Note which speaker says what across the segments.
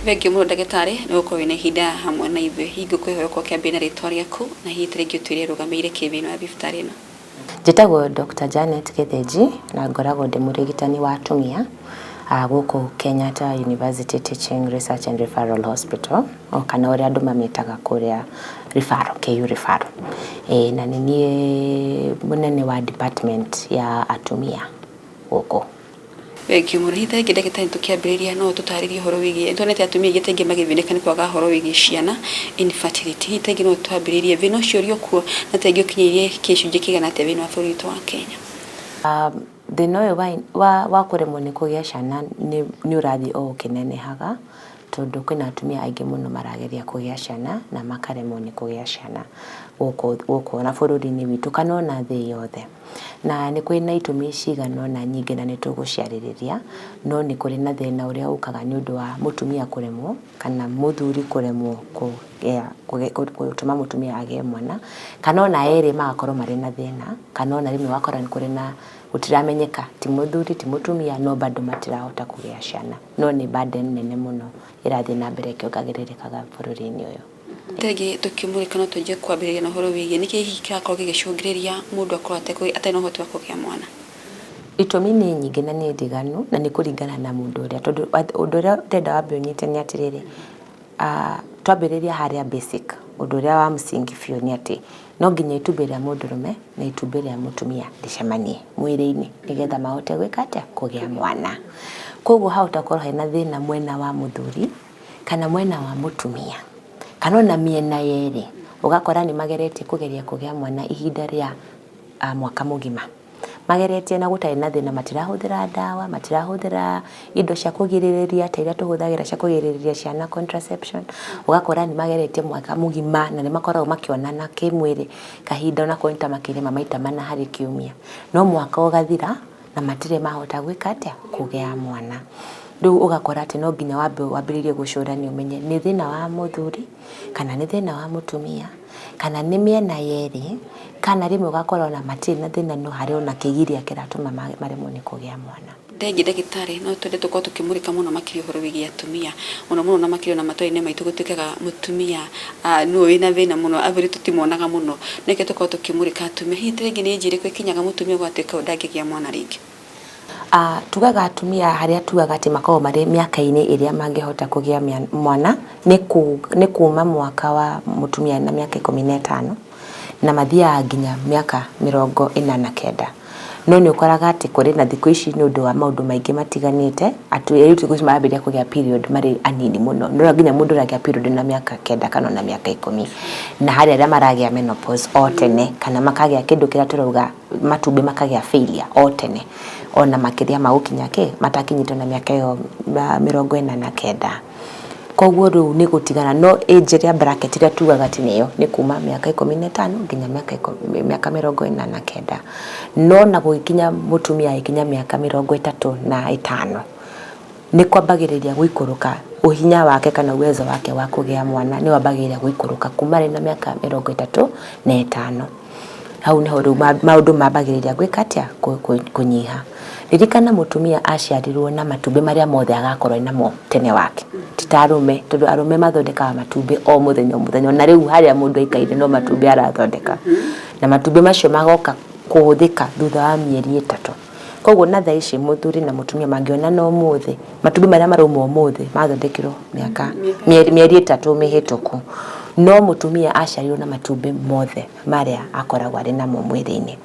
Speaker 1: Thengiũ mũno ndagĩtarĩ nĩ gũkorwo wĩna ihinda hamwe na ithuĩ. Hihi ngũkũhoya ũkorwo ũkĩambĩrĩria na rĩtwa rĩaku na hihi ta rĩngĩ ũtwĩre ũrũgamĩrĩire kĩ thĩinĩ wa thibitarĩ ĩno.
Speaker 2: Njĩtagwo Dr. Janet Gĩthĩnji na ngoragwo ndĩ mũrigitani wa atumia gũkũ Kenyatta University Teaching Research and Referral Hospital o kana ũrĩa andũ mamĩtaga kũrĩa referral, KU referral. Ĩĩ na nĩ niĩ mũnene wa department ya atumia gũkũ.
Speaker 1: Thengiũ mũno. Hihi ta rĩngĩ ndagĩtarĩ tũkĩambĩrĩria no ũtũtarĩrie ũhoro wĩgiĩ, nĩ tuonete atumia aingĩ ta aingĩ magĩthĩnĩka nĩ kwaga ũhoro wĩgiĩ ciana, infertility. Hihi ta rĩngĩ no ũtwambĩrĩrie thĩna ũcio ũrĩ o kuo na ta rĩngĩ ũkinyĩirie gĩcunjĩ kĩigana atĩa thĩinĩ wa bũrũri witũ wa Kenya?
Speaker 2: Thĩna ũyũ wa kũremwo nĩ kũgĩa ciana nĩ ũrathiĩ o ũkĩnenehaga, tondũ kwĩna atumia aingĩ mũno marageria kũgĩa ciana na makaremwo nĩ kũgĩa ciana gũkũ gũkũ ona bũrũri-inĩ witũ kana ona thĩ yothe. Na nĩ kũrĩ na itũmi cigana ũna nyingĩ na nĩ tũgũciarĩrĩria, no nĩ kũrĩ na thĩna ũrĩa ũkaga nĩ ũndũ wa mũtumia kũremwo kana mũthuri kũremwo kũgĩa gũtũma mũtumia agĩe mwana, kana ona erĩ magakorwo marĩ na thĩna, kana ona rĩmwe ũgakora nĩ kũrĩ na gũtiramenyeka ti mũthuri ti mũtumia no bado matirahota kũgĩa ciana. No nĩ burden nene mũno ĩrathiĩ na mbere ĩkĩongagĩrĩrĩkaga bũrũri-inĩ ũyũ.
Speaker 1: Rĩngĩ tũkĩmũrĩka no twanjie kwambĩrĩria na ũhoro wĩgiĩ nĩkĩ hihi kĩrakorwo gĩgĩcũngĩrĩria mũndũ akorwo atarĩ na ũhoti wa kũgĩa mwana?
Speaker 2: Itũmi nĩ nyingĩ na nĩ ndiganu na nĩ kũringana na mũndũ ũrĩa, tondũ ũndũ ũrĩa ndĩrenda wambe ũnyite nĩ atĩrĩrĩ, twambĩrĩria harĩa basic, ũndũ ũrĩa wa msingi biũ nĩ atĩ no nginya itumbĩ rĩa mũndũrũme na itumbĩ rĩa mũtumia rĩcemanie mwĩrĩ-inĩ nĩgetha mahote gwĩka atĩa? Kũgĩa mwana. Koguo hahota gũkorwo hena thĩna mwena wa mũthuri kana mwena wa mũtumia kana ona mĩena yerĩ, ũgakora nĩ mageretie kũgeria kũgĩa mwana ihinda rĩa mwaka mũgima. Mageretie na gũtarĩ na thĩna, matirahũthĩra ndawa, matirahũthĩra indo cia kũgirĩrĩria ta iria tũhũthagĩra cia kũgirĩrĩria ciana contraception, ũgakora nĩ mageretie mwaka mũgima na nĩ makoragwo makĩonana kĩmwĩrĩ kahinda onakorwo nĩ ta makĩria ma maita mana harĩ kiumia, no mwaka ũgathira na matirĩ mahota gwĩka atĩa, kũgĩa mwana. Rĩu ũgakora atĩ no nginya wambe wambĩrĩrie gũcũrania ũmenye nĩ thĩna wa mũthuri kana nĩ thĩna wa mũtumia kana nĩ mĩena yerĩ, kana rĩmwe ũgakora ona matirĩ na thĩna no harĩ ona kĩgiria kĩratũma maremwo nĩ kũgĩa mwana.
Speaker 1: Thengiũ ndagĩtarĩ, no twende tũkorwo tũkĩmũrĩka mũno makĩria ũhoro wĩgiĩ atumia, mũno mũno na makĩria ona matũra-inĩ maitũ gũtuĩkaga mũtumia nĩwe wĩna thĩna mũno, athuri tũtimonaga mũno. Nĩkĩo tũkorwo tũkĩmũrĩka atumia. Hihi ta rĩngĩ nĩ age ĩrĩkũ ĩkinyaga mũtumia gũgatuĩka ũyũ ndangĩgĩa mwana rĩngĩ?
Speaker 2: Tugaga atumia harĩa tugaga atĩ makoragwo marĩ mĩaka-inĩ ĩrĩa mangĩhota kũgĩa mwana nĩ kuma mwaka wa mũtumia na mĩaka 15 na mathiaga nginya mĩaka 49. No nĩ ũkoraga atĩ kũrĩ na thikũ ici nĩ ũndũ wa maũndũ maingĩ matiganĩte, airĩtu thikũ ici marambĩrĩria kũgĩa period marĩ anini mũno. Nĩ ũrona nginya mũndũ ũragĩa period na mĩaka 9 kana ona mĩaka 10. Na harĩ arĩa maragĩa menopause o tene kana makagĩa kĩndũ kĩrĩa tũrauga matumbĩ makagĩa failure o tene ona makĩria ma gũkinya kĩ matakinyĩte ona mĩaka ĩyo 49. Koguo rĩu nĩ gũtigana no age ĩrĩa bracket ĩrĩa tugaga atĩ nĩyo nĩ kuma mĩaka 15 nginya mĩaka 49. No na gũgĩkinya mũtumia agĩkinya mĩaka 35 nĩ kwambagĩrĩria gũikũrũka ũhinya wake kana uwezo wake wa kũgĩa mwana nĩ wambagĩrĩria gũikũrũka kuma arĩ na mĩaka 35. Hau nĩho rĩu maũndũ mambagĩrĩria gwĩka atĩa? Kũnyiha. Ririkana mũtumia aciarirwo na matumbĩ marĩa mothe agakorwo namo tene wake, ti ta arũme tondũ arũme mathondekaga matumbĩ o mũthenya o mũthenya, ona rĩu harĩa mũndũ aikaire no matumbĩ arathondeka. Na matumbĩ macio magoka kũhũthĩka thutha wa mĩeri 3. Koguo na thaa ici mũthuri na mũtumia mangĩonana ũmũthĩ, matumbĩ marĩa marauma ũmũthĩ mathondekirwo mĩaka mĩeri 3 mĩhĩtũku. No mũtumia aciarirwo na matumbĩ mothe marĩa akoragwo arĩ namo mwĩrĩ-inĩ.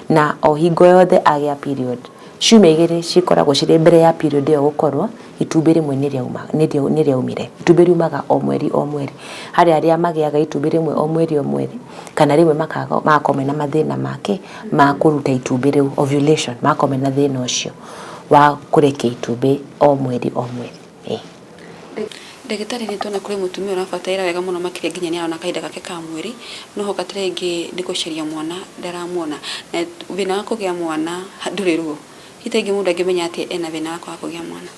Speaker 2: Na o hingo yothe agĩa period, ciumia 2 cikoragwo cirĩ mbere ya period ĩyo gũkorwo, itumbĩ rĩmwe nĩ rĩaumire. Itumbĩ riumaga o mweri o mweri. Harĩ arĩa magĩaga itumbĩ rĩmwe o mweri o mweri, kana rĩmwe magakorwo mena mathĩna ma kĩ, ma kũruta itumbĩ rĩu, ovulation, magakorwo mena thĩna ũcio wa kũrekia itumbĩ o mweri o mweri. Ĩĩ.
Speaker 1: Ndagĩtarĩ nĩ tuona kũrĩ mũtumia ũrabataĩra wega mũno makĩria nginya nĩ arona kahinda gake ka mweri, no hoka ta rĩngĩ nĩ gũcaria mwana ndaramuona. Na thĩna wa kũgĩa mwana ndũrĩ ruo. Hihi ta rĩngĩ mũndũ angĩmenya atĩa ena thĩna wa kwaga kũgĩa mwana?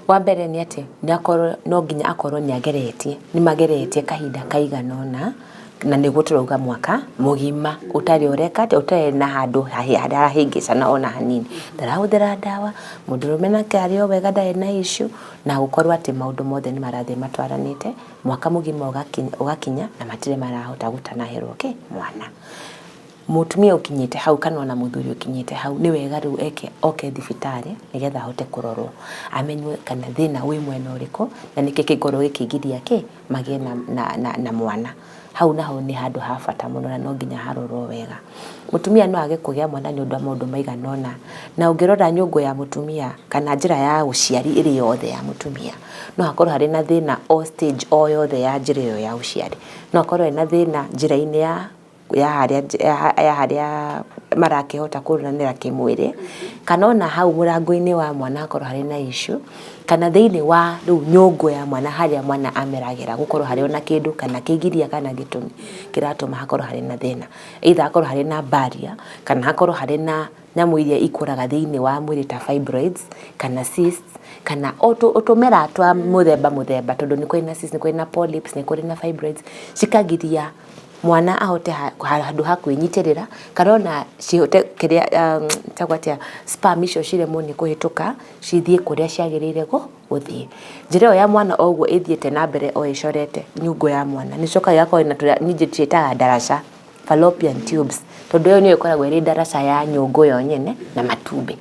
Speaker 2: Wa mbere nĩ atĩ nĩ akorwo no nginya akorwo nĩ ageretie, nĩ mageretie kahinda kaigana ũna Na nĩguo tũrauga mwaka mũgima ũtarĩ ũreka atĩa, ũtarĩ na handũ harahĩngĩcana ona hanini, ndarahũthĩra ndawa, mũndũrũme nake arĩ o wega, ndarĩ na issue, na gũkorwo atĩ maũndũ mothe nĩ marathiĩ matwaranĩte, mwaka mũgima ũgakinya na matirĩ marahota gũtanahĩrwo kĩ mwana. Mũtumia ũkinyĩte hau kana ona mũthuri ũkinyĩte hau, nĩ wega rĩu eke oke thibitarĩ nĩgetha ahote kũrorwo, amenywe kana thĩna wĩ mwena ũrĩkũ na nĩkĩ kĩngĩkorwo gĩkĩgiria kĩ magĩe na mwana. Hau naho nĩ handũ ha bata mũno na no nginya harorwo wega. Mũtumia no age kũgĩa mwana nĩ ũndũ wa maũndũ maigana ũna, na ũngĩrora nyũngũ ya mũtumia kana njĩra ya ũciari ĩrĩ yothe ya mũtumia, no hakorwo harĩ na thĩna o stage o yothe ya njĩra ĩyo ya ũciari. No akorwo ena thĩna njĩra-inĩ ya harĩa marakĩhota kũonanĩra kĩmwĩrĩ, kana ona hau mũrango-inĩ wa mwana hakorwo harĩ na issue, kana thĩinĩ wa rĩu nyũngũ ya mwana harĩa mwana ameragĩra gũkorwo harĩ ona kĩndũ kana kĩgiria kana gĩtũmi kĩratũma hakorwo harĩ na thĩna. Either hakorwo harĩ na barrier, kana hakorwo harĩ na nyamũ iria ikũraga thĩinĩ wa mwĩrĩ ta fibroids, kana cysts, kana o tũmera twa mũthemba mũthemba, tondũ nĩ kũrĩ na cysts, nĩ kũrĩ na polyps, nĩ kũrĩ na fibroids, cikagiria mwana ahote handũ ha kwĩnyitĩrĩra, kana ona cihote kĩrĩa ĩtagwo atĩa, sperm icio ciremwo nĩ kũhĩtũka cithiĩ kũrĩa ciagĩrĩire gũthiĩ. Njĩra ĩyo ya mwana o ũguo ĩthiĩte na mbere o ĩcorete nyũngũ ya mwana, nĩ ĩcokaga ĩgakorwo ĩna tũrĩa niĩ njĩtaga ndaraca, fallopian tubes, tondũ ĩyo nĩyo ĩkoragwo ĩrĩ ndaraca ya nyũngũ yo nyene na matumbĩ.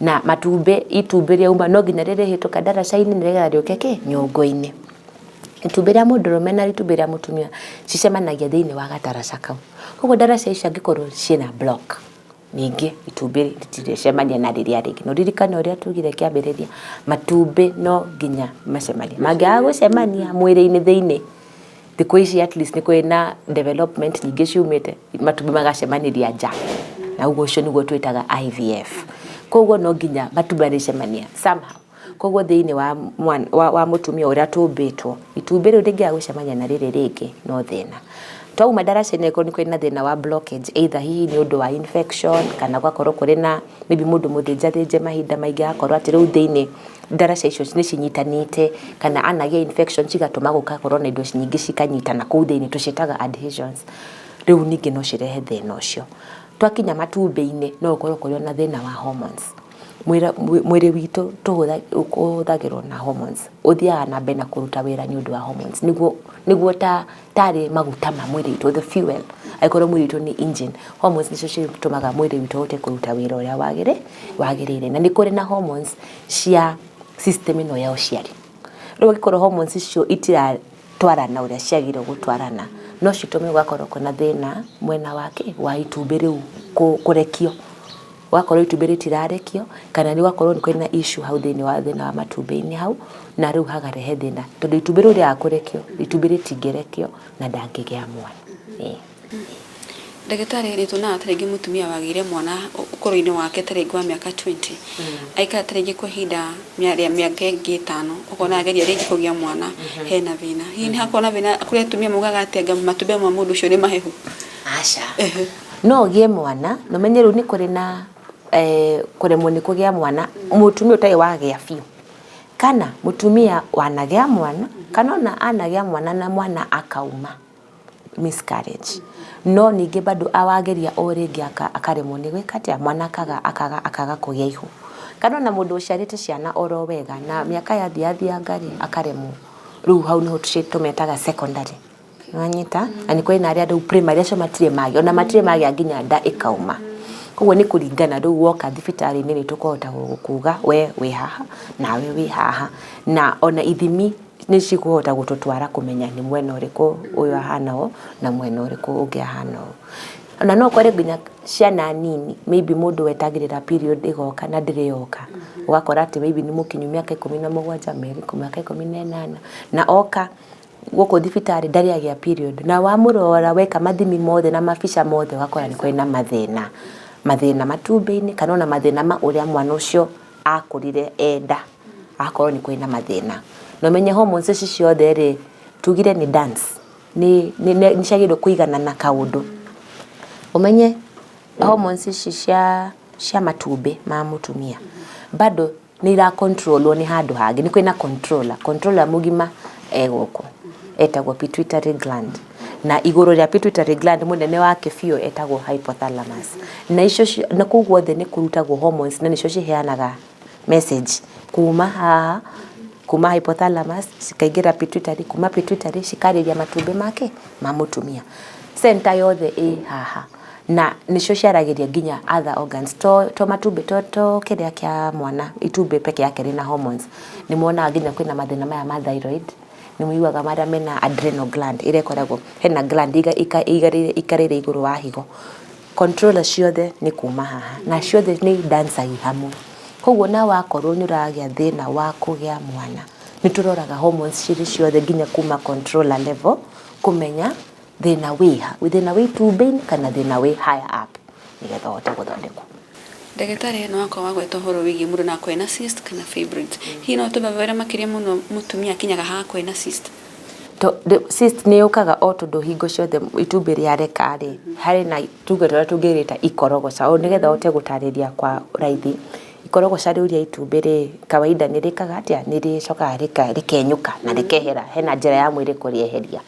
Speaker 2: Na matumbĩ, itumbĩ rĩauma no nginya rĩrĩhĩtũka ndaraca-inĩ nĩgetha rĩũke kĩ, nyũngũ-inĩ. Itumbĩ rĩa mũndũrũme na itumbĩ rĩa mũtumia cicemanagia thĩinĩ wa gataraca kau. Koguo ndaraca icio angĩkorwo ciĩna block, ningĩ itumbĩ rĩtirĩcemania na rĩrĩa rĩngĩ. Na ũririkane ũrĩa tugire kĩambĩrĩria, matumbĩ no nginya macemanie. Mangĩaga gũcemania mwĩrĩ-inĩ thĩinĩ, thikũ ici at least nĩ kũrĩ na development nyingĩ ciumĩte, matumbĩ magacemanĩria nja. Na ũguo ũcio nĩguo twĩtaga IVF. Koguo no nginya matumbĩ marĩcemania somehow. Koguo thĩinĩ wa mũtumia ũrĩa tũmbĩtwo, itumbĩ rĩu rĩngĩaga gũcemania na rĩrĩ rĩngĩ no thĩna. Twauma ndaraca-inĩ angĩkorwo nĩ kũrĩ na thĩna wa blockage, either hihi nĩ ũndũ wa infection, kana gũgakorwo kũrĩ na maybe mũndũ mũthĩnjathĩnje mahinda maingĩ agakorwo atĩ rĩu thĩinĩ ndaraca icio nĩ cinyitanĩte, kana anagĩa infection cigatũma gũgakorwo na indo nyingĩ cikanyitana kũu thĩinĩ, tũciĩtaga adhesions. Rĩu ningĩ no cirehe thĩna ũcio. Twakinya matumbĩ-inĩ no gũkorwo kũrĩ na thĩna wa hormones. Mwĩrĩ witũ ũhũthagĩrwo na hormones, ũthiaga na mbere na kũruta wĩra nĩ ũndũ wa hormones, nĩguo tarĩ maguta ma mwĩrĩ witũ, the fuel. Angĩkorwo mwĩrĩ witũ nĩ engine, hormones nĩcio citũmaga mwĩrĩ witũ ũhote kũruta wĩra ũrĩa wagĩrĩire. Na nĩ kũrĩ na hormones cia system ĩno ya ũciari. Rĩu angĩkorwo hormones icio itiratwarana ũrĩa ciagĩrĩirwo gũtwarana, no citũme gũgakorwo kwĩna thĩna mwena wa kĩ, wa itumbĩ rĩu kũrekio. Ũgakorwo itumbĩ rĩtirarekio, kana nĩ gũgakorwo nĩ kwĩna issue hau thĩinĩ wa thĩna wa matumbĩ-inĩ hau, na rĩu hakarehe thĩna. Tondũ itumbĩ rĩu rĩaga kũrekio, itumbĩ rĩtingĩrekio na ndangĩgĩa mwana.
Speaker 1: Ndagĩtarĩ, nĩ tuonaga ta rĩngĩ mũtumia wagĩire mwana ũkũrũ-inĩ wake ta rĩngĩ wa mĩaka 20, aikara ta rĩngĩ kwa ihinda rĩa mĩaka ĩngĩ 5, ũkona ageria rĩngĩ kũgĩa mwana hena thĩna. Hihi nĩ hakoragwo na thĩna kũrĩ atumia maugaga atĩ anga matumbĩ ma mũndũ ũcio nĩ mahehu?
Speaker 2: Aca. No ũgĩe mwana, na ũmenye rĩu nĩ kũrĩ na kũremwo nĩ kũgĩa mwana, mũtumia ũtarĩ wagĩa biũ, kana mũtumia wanagĩa mwana, kana ona anagĩa mwana na mwana akauma, miscarriage. No ningĩ bado awageria o rĩngĩ akaremwo nĩ gwĩka atĩa, mwana akaga kũgĩa ihu. Kana ona mũndũ ũciarĩte ciana oro wega na mĩaka yathiĩ yathianga rĩ, akaremwo. Rĩu hau nĩho tũmetaga secondary. Nĩwanyita? Na nĩ kũrĩ na arĩa rĩu primary acio matirĩ magĩa, ona matirĩ magĩa nginya nda ĩkauma. Koguo nĩ kũringana rĩu woka thibitarĩ-inĩ nĩ tũkũhota gũkuga we wĩ haha nawe wĩ haha. Na ona ithimi nĩ cikũhota gũtũtwara kũmenya nĩ mwena ũrĩkũ ũyũ ahana ũũ na mwena ũrĩkũ ũngĩ ahana ũũ. Ona no ũkore nginya ciana nini, maybe mũndũ wetagĩrĩra period ĩgoka na ndĩrĩ yoka. Ũgakora atĩ maybe nĩ mũkinyu mĩaka 17, mĩaka 18 na oka gũkũ thibitarĩ ndarĩ agĩa period. Na wamũrora weka mathimi mothe na mabica mothe ũgakora nĩ kũrĩ na mathĩna. Mathĩna matumbĩ-inĩ kana ona mathĩna ma ũrĩa mwana ũcio akũrire e nda, agakorwo nĩ kũrĩ na mathĩna. Na ũmenye hormones ici ciothe rĩ, tugire nĩ dance, nĩ ciagĩrĩirwo kũiganana kaũndũ. Ũmenye hormones ici cia matumbĩ ma mũtumia bado nĩ ira control wo nĩ handũ hangĩ, nĩ kũrĩ na controller, controller mũgima e gũkũ, etagwo pituitary gland. Na igũrũ rĩa pituitary gland mũnene wake biũ etagwo hypothalamus. Na icio na kũu guothe nĩ kũrutagwo hormones na nĩcio ciheanaga message kuma haha, kuma hypothalamus cikaingĩra pituitary, kuma pituitary cikarĩria matumbĩ make ma mũtumia. Center yothe ĩ haha na nĩcio ciaragĩria nginya other organs, to matumbĩ, to kĩrĩa kĩa mwana, itumbĩ peke yake rĩna hormones. Nĩ monaga nginya kwĩna mathĩna maya ma thyroid, nĩ mũiguaga marĩa mena adrenal gland ĩrĩa ĩkoragwo, hena gland ĩikarĩire igũrũ wa higo. Controller ciothe nĩ kuma haha na ciothe nĩ idancagi hamwe. Koguo na wakorwo nĩ ũragĩa thĩna wa kũgĩa mwana, nĩ tũroraga hormones cirĩ ciothe nginya kuma controller level kũmenya thĩna wĩha, thĩna wĩ itumbĩ-inĩ kana thĩna wĩ higher up nĩgetha ũhote gũthondekwo.
Speaker 1: Ndagĩtarĩ, nĩ wakorwo wagweta ũhoro wĩgiĩ mũndũ no akorwo ena cyst kana fibroids. Hihi no ũtũhe makĩria mũno mũtumia akinyaga ha akorwo ena cyst?
Speaker 2: Cyst nĩ yũkaga o tondũ hingo ciothe itumbĩ rĩareka rĩ, harĩ na tuge ũrĩa tũngĩrĩta ikorogoca, o nĩgetha ũhote gũtarĩria kwa raithi. Ikorogoca rĩu rĩa itumbĩ rĩ, kawaida nĩ rĩkaga atĩa? Nĩ rĩcokaga rĩkenyũka na rĩkehera, hena njĩra ya mwĩrĩ kũrĩeheria.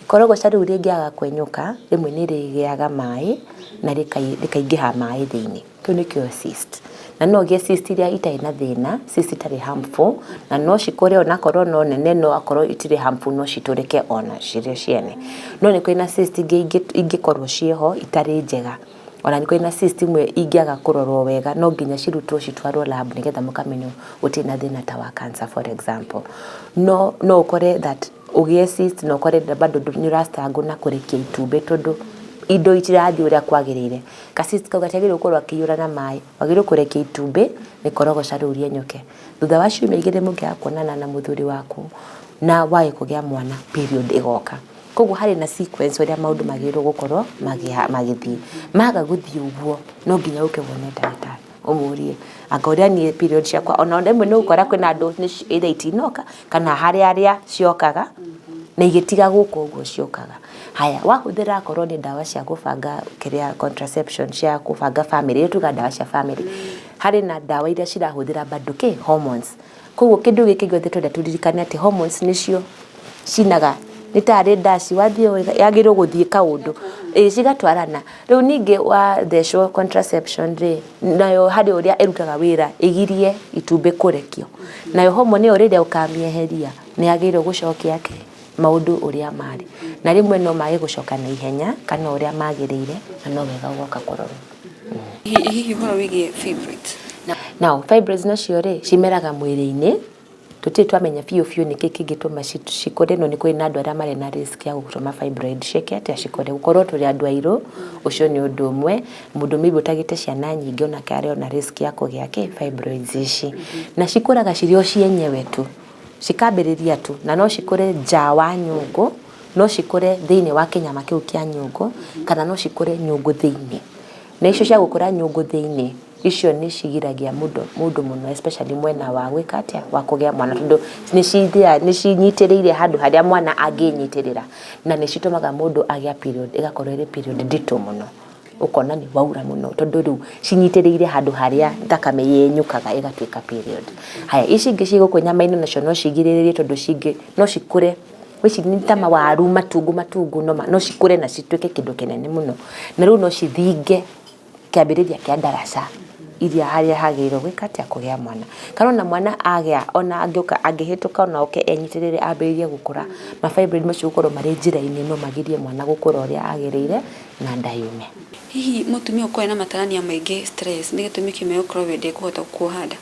Speaker 2: Ikorogoca rĩu rĩngĩaga kwenyũka, rĩmwe nĩ rĩgĩaga maĩ na rĩkaingĩha maĩ thĩinĩ. Kĩu nĩkĩo cyst. Na no ũgĩe cyst iria itarĩ na thĩna, cyst itarĩ harmful, na no cikũre onakorwo no nene, no akorwo itirĩ harmful no citũrĩke ona cirĩ ciene. No nĩ kũrĩ na cyst ingĩ ingĩkorwo ciĩho itarĩ njega. Ona nĩ kũrĩ na cyst imwe ingĩaga kũrorwo wega, no nginya cirutwo citwarwo lab nĩgetha mũkamenywo gũtirĩ na thĩna ta wa cancer, for example. No ũkore that ũgĩe cyst na ũkore bado nĩ ũra struggle na kũrekia itumbĩ tondũ indo itirathiĩ ũrĩa kwagĩrĩire. Ka cyst kau gatiagĩrĩirwo gũkorwo gakĩiyũra na maĩ, wagĩrĩirwo kũrekia itumbĩ rĩkorogoca rĩu rĩenyũke. Thutha wa ciumia 2 mũngĩaga kuonana na mũthuri waku na wage kũgĩa mwana, period ĩgoka. Koguo harĩ na sequence ũrĩa maũndũ magĩrĩirwo gũkorwo magĩthiĩ. Maga gũthiĩ ũguo, no nginya ũke wone ndagĩtarĩ ũmũrie anga ũrĩa niĩ period ciakwa, ona rĩmwe nĩ ũgũkora kwĩna andũ either itinoka kana harĩ arĩa ciokaga na igĩtiga gũka ũguo ciokaga. Haya, wahũthĩra akorwo nĩ ndawa cia gũbanga kĩrĩa, contraception cia kũbanga family, iria tugaga ndawa cia family, harĩ na ndawa iria cirahũthĩra bado kĩ hormones. Koguo kĩndũ gĩkĩ gĩothe tũrenda tũririkane atĩ hormones nĩcio cinaga, nĩ tarĩ ndaci wathiĩ yagĩrĩirwo gũthiĩ kaũndũ, ĩĩ, cigatwarana. Rĩu ningĩ wathecwo contraception rĩ, nayo harĩ ũrĩa ĩrutaga wĩra ĩgirie itumbĩ kũrekio. Nayo hormone ĩyo rĩrĩa ũkamĩeheria, nĩ yagĩrĩirwo gũcokia kĩ maũndũ ũrĩa marĩ. Na rĩmwe no mage gũcoka na ihenya kana ũrĩa magĩrĩire, na no wega ũgoka kũrorwo.
Speaker 1: Hihi ũhoro wĩgiĩ fibroids?
Speaker 2: Now, fibroids nacio rĩ, cimeraga mwĩrĩ-inĩ, tũtirĩ twamenya biũ biũ nĩkĩ kĩngĩtũma cikũre, no nĩ kũrĩ na andũ arĩa marĩ na risk ya gũtũma fibroid ciĩke atĩa, cikũre. Gũkorwo tũrĩ andũ airũ, ũcio nĩ ũndũ ũmwe. Mũndũ maybe ũtagĩte ciana nyingĩ onake arĩ ona risk ya kũgĩa kĩ fibroids ici. Na cikũraga cirĩ o cienyewe tu, cikambĩrĩria tu, na no cikũre nja wa nyũngũ, no cikũre thĩinĩ wa kĩnyama kĩu kĩa nyũngũ, kana no cikũre nyũngũ thĩinĩ. Na icio cia gũkũra nyũngũ thĩinĩ, icio nĩ cigiragia mũndũ mũno, especially mwena wa gwĩka atĩa, wa kũgĩa mwana, tondũ nĩ cinyitĩrĩire handũ harĩa mwana angĩnyitĩrĩra, na nĩ citũmaga mũndũ agĩa period ĩgakorwo ĩrĩ period nditũ mũno, ũkona nĩ waura mũno tondũ rĩu cinyitĩrĩire handũ harĩa thakame yenyũkaga ĩgatuĩka period. Haya, ici ingĩ ciĩ gũkũ nyama-inĩ nacio no cigirĩrĩrie, tondũ cingĩ no cikũre, ici nĩ ta mawaru matungu matungu, no cikũre na cituĩke kĩndũ kĩnene mũno, na rĩu no cithinge kĩambĩrĩria kĩa ndaraca iria harĩa hagĩrĩirwo gwĩka atĩa, kũgĩa mwana. Kana ona mwana agĩa, ona angĩũka, angĩhĩtũka, ona oke enyitĩrĩre ambĩrĩrie gũkũra, ma fibroid macio gũkorwo marĩ njĩra-inĩ no magirie mwana gũkũra ũrĩa agĩrĩire na nda yume.
Speaker 1: Hihi mũtumia ũkoragwo na matarania maingĩ, stress, nĩ gĩtũmi kĩmwe gũkorwo we ndekũhota kuoha nda?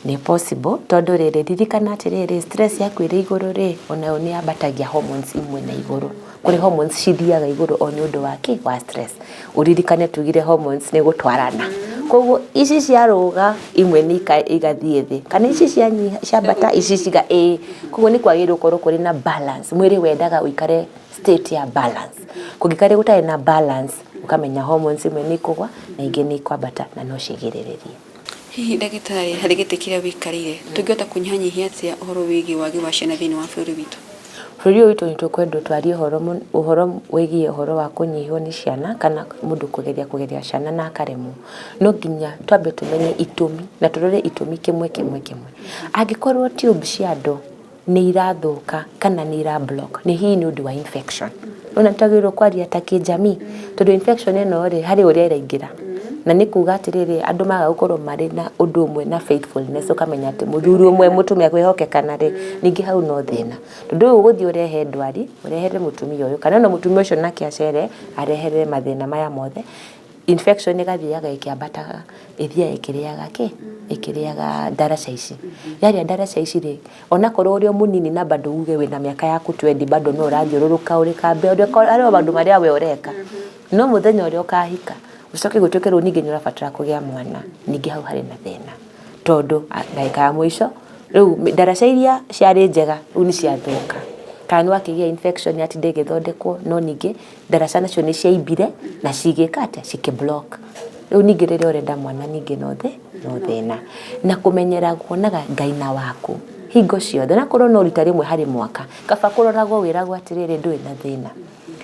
Speaker 2: Nĩ possible, tondũ rĩrĩ, ririkana atĩrĩrĩ, stress yaku ĩrĩ igũrũ rĩ, onayo nĩ yambatagia hormones imwe na igũrũ. Kũrĩ hormones cithiaga igũrũ o nĩ ũndũ wa kĩ, wa stress. Ũririkane tugire hormones nĩ gũtwarana, koguo ici ciarũga imwe nĩ igathiĩ thĩ, kana ici cianyiha, ciambata ici ciga, ĩĩ. Koguo nĩ kwagĩrĩirwo gũkorwo kũrĩ na balance. Mwĩrĩ wendaga ũikare state ya balance. Kũngĩkorwo gũtarĩ na balance, ũkamenya hormones imwe nĩ ikũgwa na ingĩ nĩ ikwambata, na no cigirĩrĩrie.
Speaker 1: Hihi ndagĩtarĩ, harĩ gĩtĩ kĩrĩa wĩikarĩire, tũngĩhota kũnyihanyihia atĩa ũhoro wĩgiĩ wagi wa ciana thĩinĩ wa bũrũri witũ?
Speaker 2: Bũrũri ũyũ witũ nĩ tũkwendwo twarie ũhoro wĩgiĩ ũhoro wa kũnyihwo nĩ ciana kana mũndũ kũgeria kũgeria ciana na akaremwo. No nginya twambe tũmenye itũmi na tũrore itũmi kĩmwe kĩmwe kĩmwe. Angĩkorwo tube cia andũ nĩ irathũka kana nĩ ira block, nĩ hihi nĩ ũndũ wa infection. Ona twagĩrĩirwo kwaria ta kĩjamii, tondũ infection ĩno rĩ, harĩ ũrĩa ĩraingĩra. Na nĩ kuga atĩrĩrĩ, andũ maga gũkorwo marĩ na ũndũ ũmwe na faithfulness, ũkamenya atĩ mũthuri ũmwe mũtumia kwĩhokekana rĩ, ningĩ hau no thĩna. Tondũ rĩu ũgũthiĩ ũrehe ndwari, ũrehere mũtumia ũyũ, kana ona mũtumia ũcio nake acere, arehere mathĩna maya mothe. Infection ĩgathiaga ĩkĩambataga, ĩthiaga ĩkĩrĩaga kĩ? Ĩkĩrĩaga ndaraca ici. Yarĩa ndaraca ici rĩ, onakorwo ũrĩ o mũnini na bado uge wĩna mĩaka yaku twendi bado no ũrathiũrũrũka ũrĩ kambe, harĩ o maũndũ marĩa we ũreka. No mũthenya ũrĩa ũkahika, ũcoke gũtuĩke rĩu ningĩ nĩ ũrabatara kũgĩa mwana, ningĩ hau harĩ na thĩna. Tondũ ndagĩka ya mũico, rĩu ndaraca iria ciarĩ njega rĩu nĩ ciathũka. Kana nĩ wakĩgĩa infection yatinda ĩgĩthondekwo no ningĩ ndaraca nacio nĩ ciaimbire na cigĩka atĩa? Cikĩ block. Rĩu ningĩ rĩrĩa ũrenda mwana ningĩ no no thĩna. Na kũmenyera kuonaga ngaina waku hingo ciothe onakorwo no rita rĩmwe harĩ mwaka, kaba kũroragwo wĩragwo atĩrĩrĩ ndũrĩ na thĩna.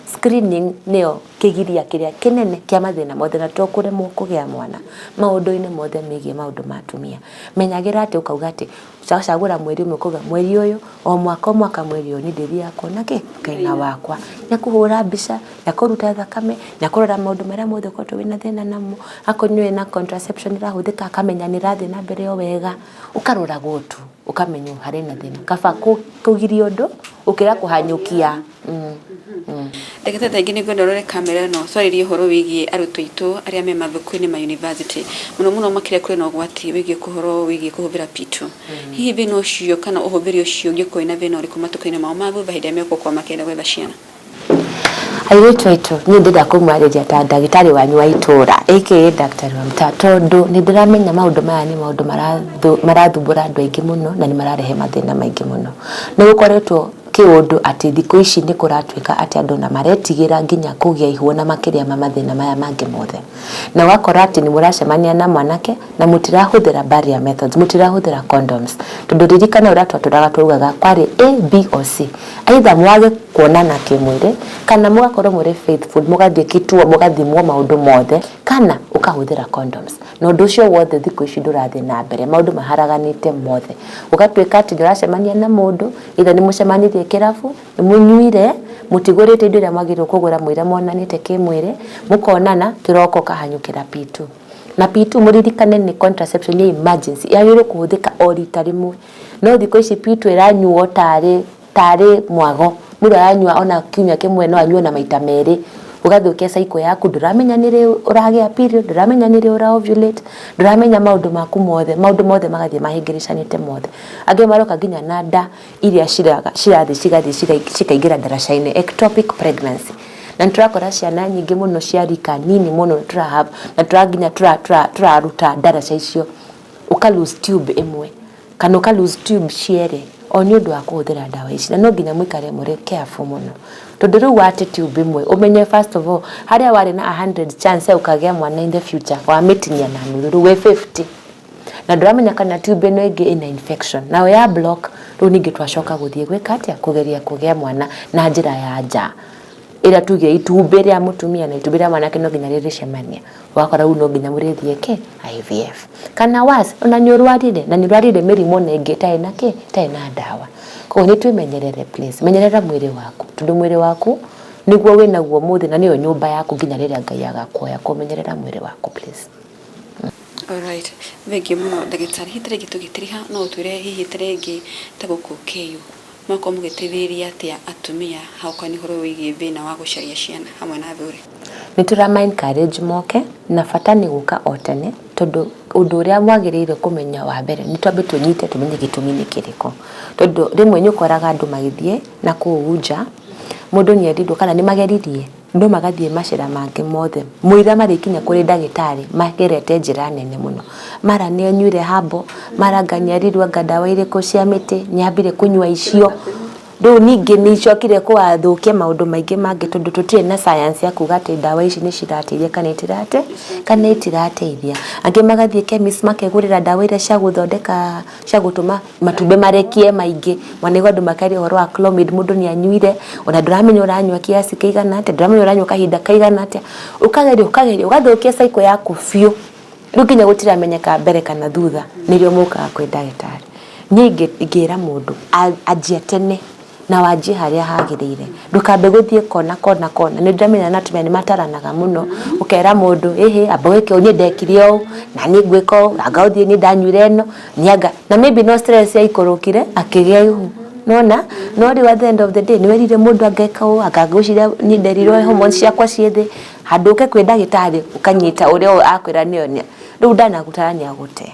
Speaker 2: Screening nĩyo kĩgiria kĩrĩa kĩnene kĩa mathĩna mothe na to kũremwo kũgĩa mwana, maũndũ-inĩ mothe megiĩ maũndũ ma atumia. Menyagĩra atĩ ũkauga atĩ ũgacagũra mweri ũmwe ũkauga mweri ũyũ o mwaka o mwaka mweri ũyũ niĩ ndĩthiaga kuona kĩ? Ngaina wakwa. Nĩ akũhũra mbica, nĩ akũruta thakame, nĩ akũrora maũndũ marĩa mothe ũkoretwo wĩna thĩna namo, akorwo nĩ wĩna contraception ĩrahũthĩka akamenya nĩ ĩrathiĩ na mbere o wega, ũkaroragwo tu ũkamenywo harĩ na thĩna. Kaba kũgiria ũndũ gũkĩra kũhanyũkia.
Speaker 1: Ndagĩtarĩ thaingĩ nĩ ngwenda ũrore kamera ĩno twarĩrie ũhoro wĩgiĩ arutwo aitũ arĩa me mathukuru-inĩ ma university mũno mũno makĩria kũrĩ na ũgwati wĩgiĩ ũhoro wĩgiĩ kũhũthĩra P2. Hihi thĩna ũcio kana ũhũthĩri ũcio ũngĩkorwo wĩna thĩna ũrĩkũ matukũ-inĩ mao ma thutha hĩndĩ ĩrĩa megũkorwo makĩenda gwetha ciana?
Speaker 2: Airĩtu aitũ, niĩ ndĩrenda kũmwarĩria ta ndagĩtarĩ wanyu wa itũra aka daktari wa mtaa, tondũ nĩ ndĩramenya maũndũ maya nĩ maũndũ marathumbũra andũ aingĩ mũno na nĩ mararehe mathĩna maingĩ mũno. Nĩ gũkoretwo kĩũndũ atĩ thikũ ici nĩ kũratuĩka atĩ andũ ona maretigĩra nginya kũgĩa ihu ona makĩria ma mathĩna maya mangĩ mothe. Na ũgakora atĩ nĩ mũracemania na mwanake na mũtirahũthĩra barrier methods, mũtirahũthĩra condoms. Tondũ ririkana ũrĩa twatũraga twaugaga kwarĩ A, B or C. Either mwage kuonana kĩmwĩrĩ kana mũgakorwo mũrĩ faithful, mũgathiĩ kituo mũgathimwo maũndũ mothe kana ũkahũthĩra condoms. Na ũndũ ũcio wothe thikũ ici ndũrathiĩ na mbere, maũndũ maharaganĩte mothe. Gũgatuĩka atĩ nĩ ũracemania na mũndũ, either nĩ mũcemanirie kĩrabu, nĩ mũnyuire, mũtigũrĩte indo iria mwagĩrĩirwo kũgũra mũira monanĩte kĩmwĩrĩ, mũkonana, kĩroko ũkahanyũkĩra P2. Na P2 mũririkane nĩ contraception ya emergency, yagĩrĩirwo kũhũthĩka o rita rĩmwe. No thikũ ici P2 ĩranyuo tarĩ tarĩ mwago, mũndũ aranyua ona kiumia kĩmwe no anyue ona maita merĩ, ũgathũkia cycle yaku, ndũramenya nĩrĩ ũragĩa period, ndũramenya nĩrĩ ũra ovulate, ndũramenya maũndũ maku mothe, maũndũ mothe magathiĩ mahĩngĩrĩcanĩte mothe. Angĩ maroka nginya na nda iria cirathiĩ cigathiĩ cikaingĩra ndaraca-inĩ, ectopic pregnancy. Na nĩ tũrakora ciana nyingĩ mũno cia rika nini mũno tũra na tũra nginya tũraruta ndaraca icio, ũka lose tube ĩmwe kana ũka lose tube cierĩ o nĩ ũndũ wa kũhũthĩra ndawa ici. Na no nginya mũikare mũrĩ careful mũno, tondũ rĩu wate tube ĩmwe ũmenye first of all harĩa warĩ na 100 chance ya ũkagĩa mwana in the future wamĩtinia na nuthu, rĩu wĩ 50 na ndũramenya kana tube ĩno ĩngĩ ĩna infection nayo ya block. Rĩu ningĩ twacoka gũthiĩ gwĩka atĩa? Kũgeria kũgĩa mwana na njĩra ya nja ĩrĩa tuge itumbĩ rĩa mũtumia na itumbĩ rĩa mwanake no nginya rĩrĩcemania, ũgakora rĩu no nginya mũrĩthiĩ kĩ? IVF. Kana worse, ona nĩ ũrwarire na nĩ ũrwarire mĩrimũ ona ĩngĩ ĩtarĩ na kĩ? Ĩtarĩ na ndawa. Koguo nĩ twĩmenyerere please, menyerera mwĩrĩ waku tondũ mwĩrĩ waku nĩguo wĩnaguo ũmũthĩ na nĩyo nyũmba yaku nginya rĩrĩa Ngai agakuoya. Kũmenyerera mwĩrĩ waku please.
Speaker 1: Alright, thengiũ mũno ndagĩtarĩ. Hihi ta rĩngĩ tũgĩtiriha no ũtwĩre hihi ta rĩngĩ ta gũkũ KU mwakorwo mũgĩteithĩrĩria atĩa atumia hau nĩ ũhoro wĩgiĩ thĩna wa gũcaria ciana hamwe na athuri?
Speaker 2: Nĩ tũrama encourage moke na bata nĩ gũka o tene, tondũ ũndũ ũrĩa mwagĩrĩire kũmenya wa mbere nĩ twambe tũnyite tũmenye gĩtũmi nĩ kĩrĩkũ, tondũ rĩmwe nĩ ũkoraga andũ magĩthiĩ na kũu nja, mũndũ nĩ erirwo kana nĩ mageririe no magathiĩ macera mangĩ mothe mũira marĩkinya kũrĩ ndagĩtarĩ magerete njĩra nene mũno, mara nĩ anyuire herbal, mara anga nĩ erirwo anga ndawa irĩkũ cia mĩtĩ, nĩ ambire kũnyua icio, rĩu ningĩ nĩ icokire kũathũkia maũndũ maingĩ mangĩ, tondũ tũtirĩ na science ya kuga atĩ ndawa ici nĩ cirateithia kana itirate kana itirateithia. Angĩ magathiĩ chemist makegũrĩra ndawa iria cia gũthondeka, cia gũtũma matumbĩ marekie maingĩ. Wanaigua andũ makĩaria ũhoro wa Clomid, mũndũ nĩ anyuire, ona ndũramenya ũranyua kiasi kĩigana atĩa, ndũramenya ũranyua kahinda kaigana atĩa, ũkageria ũkageria ũgathũkia cycle yaku biũ, rĩu nginya gũtiramenyeka mbere kana thutha, nĩrĩo mũkaga kwĩ ndagĩtarĩ. Niĩ ingĩra mũndũ anjie tene. Na wanjie harĩa hagĩrĩire, ndũkambe gũthiĩ kona kona kona. Nĩ ndĩramenya na atumia nĩ mataranaga mũno, ũkera mũndũ, ĩhĩ, amba wĩke ũũ, niĩ ndekire ũũ na niĩ ngwĩka ũũ, anga ũthiĩ niĩ ndanyuire ĩno nĩ anga, na maybe no stress yaikũrũkire akĩgĩa ihu, nona no rĩu at the end of the day nĩ werire mũndũ angeka ũũ, anga ngwĩciria niĩ nderirwo hormones ciakwa ciĩ thĩ, handũ ũke kwĩ ndagĩtarĩ ũkanyita ũrĩa akwĩra nĩyo rĩu ndanagũtara nĩ agũte.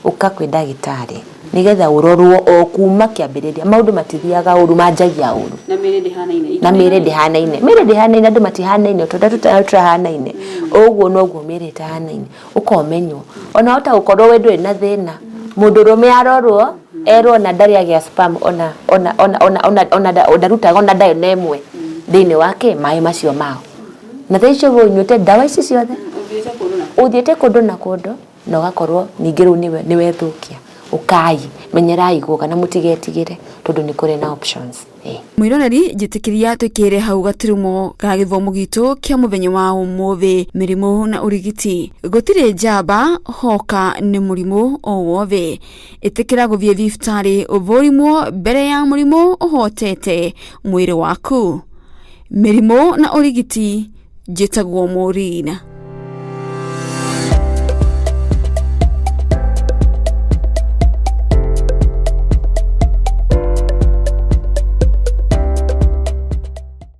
Speaker 2: Ũka kwĩ ndagĩtarĩ nĩgetha ũrorwo o kuma kĩambĩrĩria. Maũndũ matithiaga ũru, manjagia ũru.
Speaker 1: Na mĩĩrĩ ndĩhanaine.
Speaker 2: Na mĩĩrĩ ndĩhanaine, mĩĩrĩ ndĩhanaine, andũ matihanaine, o ta ũrĩa tũtahanaine, ũguo noguo mĩĩrĩ ĩtahanaine. Ũka ũmenywo, ona wahota gũkorwo we ndũrĩ na thĩna, mũndũrũme arorwo erwo ona ndarĩ agĩa sperm, ona ona ona ona ona ona ndarutaga ona ndayo na ĩmwe thĩinĩ wa kĩ maĩ macio mao, na thaa icio we ũnyuĩte ndawa ici ciothe, ũthiĩte kũndũ na kũndũ, na ũgakorwo ningĩ rĩu nĩwe nĩwethũkia. Ũkai, menyerai gũka na mũtigetigĩre tondũ nĩ kũrĩ na options.
Speaker 1: Mwĩroreri, njĩtĩkĩria twĩkĩre hau gaturumo ga gĩthomo gitũ kĩa mũthenya wa ũmũthĩ, mĩrimũ na ũrigiti. Gũtirĩ njamba hoka nĩ mũrimũ o wothe. Ĩtĩkĩra gũthiĩ thibitarĩ ũthũrimwo mbere ya mũrimũ ũhotete mwĩrĩ waku. Mĩrimũ na ũrigiti, njĩtagwo Maureen.